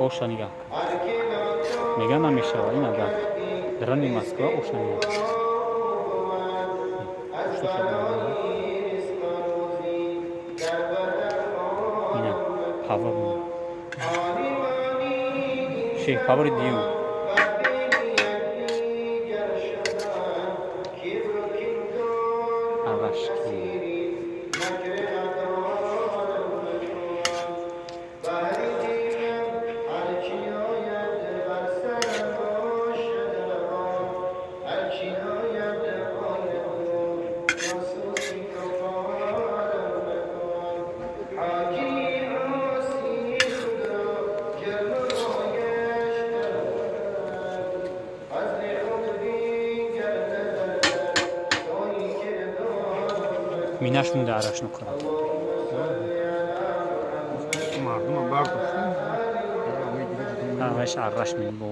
Оша нигаҳ кун. Мега намешава, ина дар дарани Москва оша нигаҳ. Оша ина повар, шеф повари дуюм. Арашки. Минаш мунда араш нукара. Мардума бардоштан. Аваш араш мин бо.